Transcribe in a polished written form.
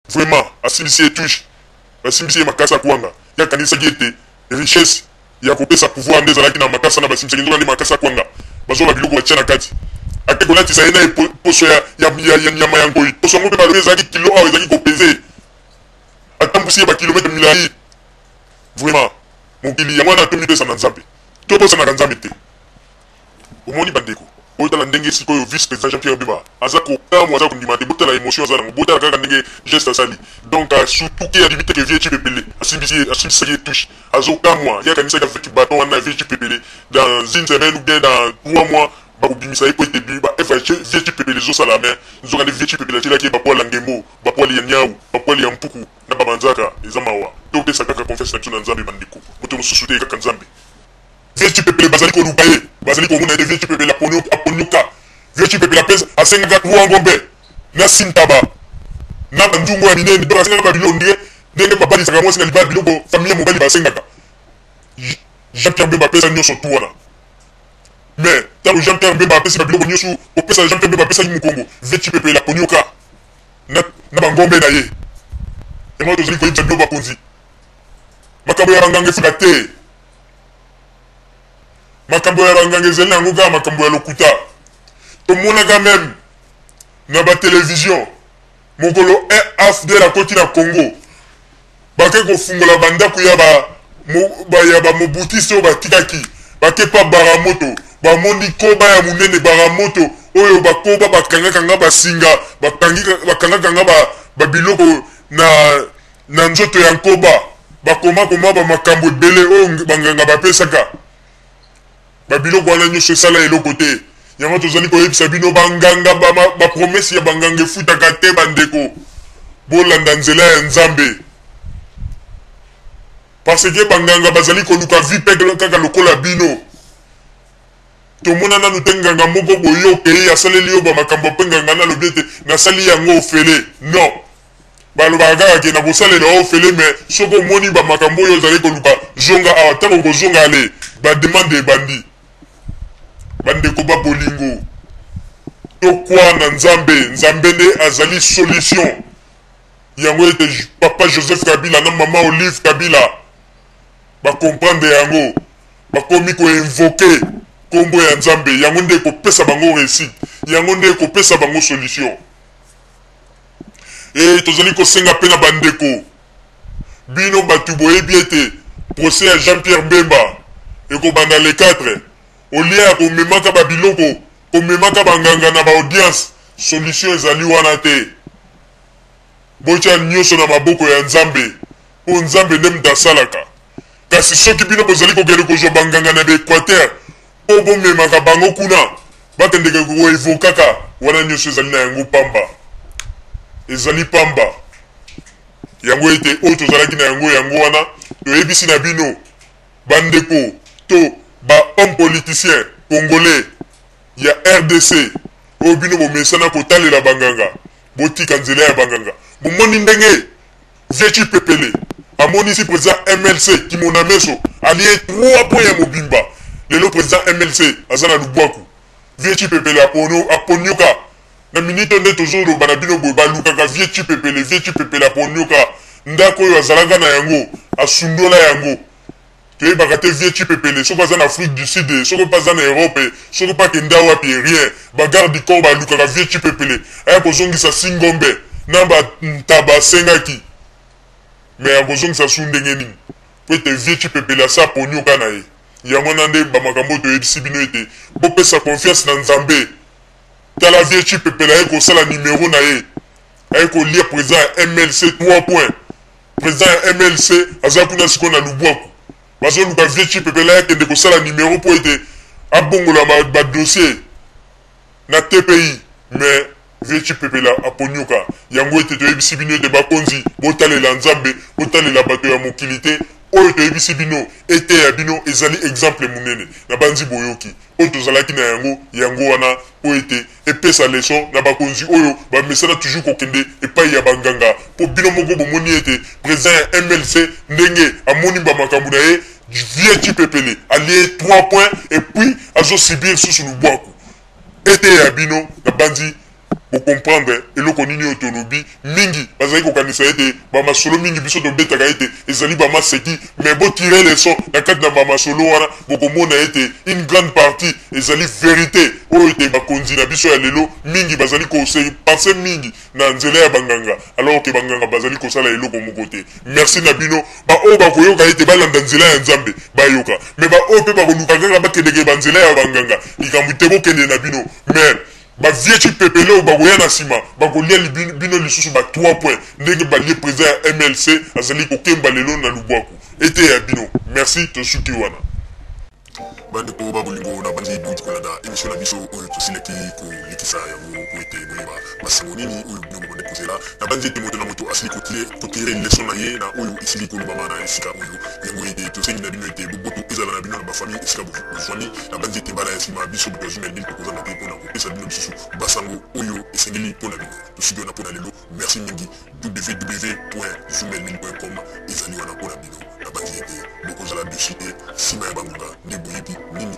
Vraiment asimbisi ye touche, basimbisi ye makasa ya kwanga, ye akanisaki ete richesse ya kopesa pouvoir nde ezalaki na makasa na basimbisaki, nzoka nde makasa ya kwanga bazwa ba biloko batia na kati, ake kolatisa ye na poso ya, ya, ya, ya nyama ya nkoi, poso yango mpe balobi ezalaki kilo awa ezalaki kopeze, atambusi ye ba kilomètre milayi. Vraiment mokili yango wana tomipesa na Nzambe, tobosanaka Nzambe te. Omoni ba ndeko, botala ndenge sikoyo vice president Jean Pierre Bemba aza kokamwa aza kondima te, botala emotion aza nango, botala kaka ndenge geste asali, donc asutuki andimi te que vieux Tshipepele asimbisi ye, asimbisaki ye touche, azo kamwa, ye akanisaki avec baton wana ya vieux Tshipepele dans une semaine ou bien dans 3 mois bakobimisa ye po ete ba œuvre ya vieux Tshipepele ezosala mais nzoka nde vieux Tshipepele atielaki ye ba poils ya ngembo, ba poils ya niawu, ba poils ya mpuku na ba manzaka, eza mawa, topesa kaka confiance na biso na Nzambe ba ndeko, moto mosusu te kaka Nzambe. Vieux Tshipepele bazali koluka ye, bazali komona ete Vieux Tshipepele aponioka. Vieux Tshipepele apesa, asengaka trois ngombe na six ntaba na ba nzungu ya minene, donc asengaka ba biloko ndenge ndenge babalisaka mwasi na libala, biloko famille ya mobali basengaka. Jean Pierre Bemba apesa nionso tout wana. Mais tango Jean Pierre Bemba apesi ba biloko nionso, kopesa Jean Pierre Bemba apesaki mokongo, Vieux Tshipepele aponioka na na ba ngombe na ye. Yango wana tozali koyebisa bino bakonzi, makambo ya ba nganga efutaka te. Makambo ya ba nganga ezali na yango kaka makambo ya lokuta. Tomonaka meme na ba television mokolo AFDL akoti na Congo bake kofungola ba ndako ya ba ya ba mobutiste oyo batikaki bake pa Baramoto bamoni koba ya monene Baramoto oyo bakoba bakangakanga basinga bakangakanga ba biloko na Na nzoto ya nkoba, bakoma koma ba makambo ebele oyo ba nganga bapesaka. Ba biloko wana nyoso esala eloko te. Yango tozali koyebisa bino ba nganga ba, ba promesse ya ba nganga efutaka te ba ndeko. Bolanda nzela ya Nzambe. Parce que ba nganga bazali koluka vie pe kaka lokola bino. Tomona nanu te nganga moko boye yo okeyi asaleli yo ba makambo pe nganga wana alobi ete nasali yango ofele. Non. Balobaka kaka ke nakosalela yo ofele mais soki omoni ba makambo oyo ozali koluka zonga awa tango okozonga ale ba demande ebandi. Ba ndeko ba bolingo tokwa na Nzambe, Nzambe nde azali solution. Yango ete papa Joseph Kabila na mama Olive Kabila ba comprendre yango bakomi ko invoquer kombo ya Nzambe yango nde ekopesa bango reussite, yango nde ekopesa bango solution. Ee, tozali kosenga mpe na bandeko, bino bato boyebi ete procès ya Jean-Pierre Bemba ekobanda le 4, au lieu ya komemaka ba biloko, komemaka ba nganga na ba audience, solution ezali wana te. Botia nioso na maboko ya Nzambe, mpo Nzambe nde moto asalaka. Kasi soki bino bozali kokende kozwa ba nganga na ba Equateur, Po bomemaka bango kuna bakendeke ko evokaka wana nioso ezali na yango pamba ezali pamba yango ete oyo tozalaki na yango yango wana toyebisi na bino ba ndeko to ba homme politicien congolais ya rdc oyo bino bomesana kotalela ba nganga botika nzela ya ba nganga bomoni ndenge Vieux Tshipepele amonisi president MLC kimonameso alie 3 points ya mobimba lelo president MLC aza na lubwaku Vieux Tshipepele aponioka na minute oyo nde tozo loba na bino boye balukaka Vieux Tshipepele Vieux Tshipepele aponioka ndako oyo azalaka na yango asundola yango Toyebaka te vieux Tshipepele soki aza na Afrique du Sud soki pe aza na Europe soki pe akenda wapi rien ba garde du corps balukaka vieux Tshipepele aya kozongisa singombe na ba ntaba asengaki mais akozongisa su ndenge nini po ete vieux Tshipepele asi aponioka na ye yango wana nde ba makambo oyo toyebisi bino ete bopesa confiance na Nzambe tala vieux Tshipepele aye kosala numero na ye aye kolia president ya MLC 3 points President ya MLC aza kuna sikoyo na lubwaku. Bazoluka vieux Tshipepele akende kosala numero po ete abongola ba dossiers na TPI mais vieux Tshipepele aponioka. Yango ete toyebisi bino ete bakonzi botalela Nzambe, botalela bato ya mokili te. Oyo toyebisi bino eteya bino ezali exemple munene. Nabanzi boyoki. Oyo tozalaki na yango, yango wana po ete epesa leçon na bakonzi oyo bamesana toujours kokende epayi ya ba nganga po bino moko bomoni ete president ya MLC ndenge amoni ba makambo na ye vieux Tshipepele alie ye 3 points et puis azo subir susu lubwaku eteya bino nabanzi. Bo comprendre eloko nini oyo tolobi. Mingi bazali kokanisa ete ba masolo mingi biso tobetaka ete ezali ba maseki, mais bo tirer leçon na kati na ba masolo wana, bokomona ete une grande partie ezali verite oyo ete bakonzi na biso ya lelo mingi bazali ko se penser mingi na nzela ya ba nganga alors que ba nganga bazali kosala eloko moko te. Merci na bino ba oyo bakoyoka ete balanda nzela ya Nzambe bayoka, mais ba oyo pe bakoluka kaka bakendeke ba nzela ya ba nganga likambo te, bokende na bino mais Ba vieux tshipepele oyo bakoya na sima bakolia bino lisusu ba 3 points ndenge balie president ya MLC azali kokemba lelo na lubwaku. Eteya bino. Merci tosuki wana. Ba ndeko ba bolingo na banzi bowuti kolanda emission na biso oyo tosilaki kolekisa yango po ete boyeba ba sango nini oyo bino bobandaki kozela. Na banzi ete moto na moto asili ko tirer leçon na ye na oyo esili kolobama na esika oyo. Yango ete tosengi na bino ete boboto ezala na bino na ba famille esika bozwami. Nabanzi ete mbala ya nsima biso bato ya Zumelville tokozanga te mpo na kopesa bino lisusu basango oyo esengeli mpo na bino. Tosuki wana mpo na lelo. Merci mingi. www.zumelville.com ezali wana mpo na bino. Nabanzi ete bokozala deçu te. Nsima ya bangonga nde boyebi nini.